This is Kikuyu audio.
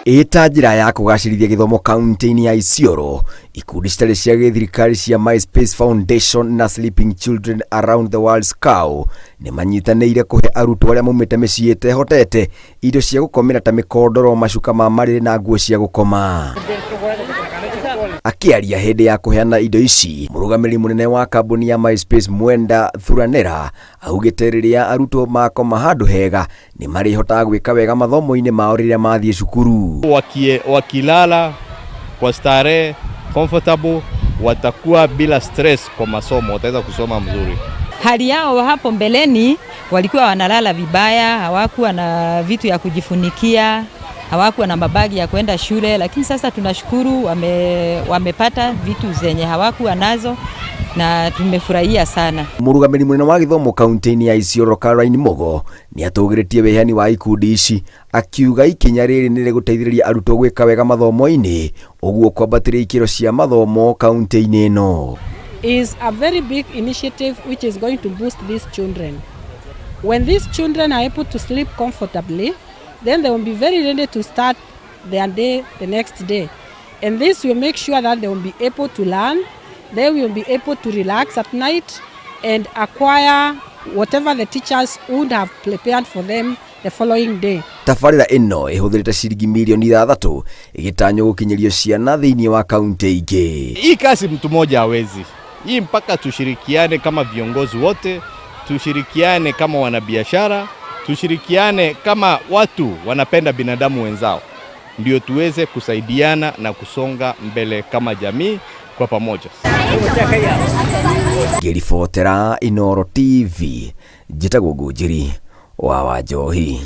Ĩta njĩra ya kũgacĩrithia gĩthomo kaunti-inĩ ya Isiolo, ikundi citarĩ cia gĩthirikari cia MySpace Foundation na Sleeping Children Around the World SCAW nĩ manyitanĩire kũhe arutwo arĩa maumĩte mĩciĩ ĩtehotete indo cia gũkomera ta mĩkondoro, macuka ma marĩrĩ na nguo cia gũkoma. Akĩaria hĩndĩ ya kũheana indo ici, mũrũgamĩrĩri mũnene wa kambuni ya MySpace Mwenda Thuranera augĩte rĩrĩa arutwo makoma handũ hega nĩ marĩhotaga gwĩka wega mathomo-inĩ mao rĩrĩa mathiĩ cukuru. Wakilala kwa starehe comfortable, watakuwa bila stress kwa masomo, wataweza kusoma mzuri. Hali yao hapo mbeleni walikuwa wanalala vibaya, hawakuwa na vitu ya kujifunikia, hawakuwa na mabagi ya kwenda shule, lakini sasa tunashukuru wamepata vitu zenye hawakuwa nazo na tumefurahia sana. Mũrũgamĩrĩri mũnene wa gĩthomo kaunti-inĩ ya Isiolo Caroline Mugo nĩ atũgĩrĩtie wĩheani wa ikundi ici, akiuga ikinya rĩrĩ nĩ rĩgũteithĩrĩria arutwo gwĩka wega mathomo-inĩ, ũguo kwambatĩria ikĩro cia mathomo kaunti-inĩ ĩno. Is a very big initiative which is going to boost these children. When these children are able to sleep comfortably, then they will be very ready to start their day the next day. And this will make sure that they will be able to learn, they will be able to relax at night and acquire whatever the teachers would have prepared for them the following day. Tabarĩra ĩno ĩhũthĩrĩte ciringi mirioni 6 ĩgĩtanywo gũkinyĩrio ciana thĩinĩ wa kaunti ingĩ. Hii kazi mtu mmoja hawezi. Hii mpaka tushirikiane kama viongozi wote, tushirikiane kama wanabiashara, tushirikiane kama watu wanapenda binadamu wenzao, ndio tuweze kusaidiana na kusonga mbele kama jamii kwa pamoja. Ngĩribotera Inooro TV, njĩtagwo Ngũnjiri wa Wanjohi.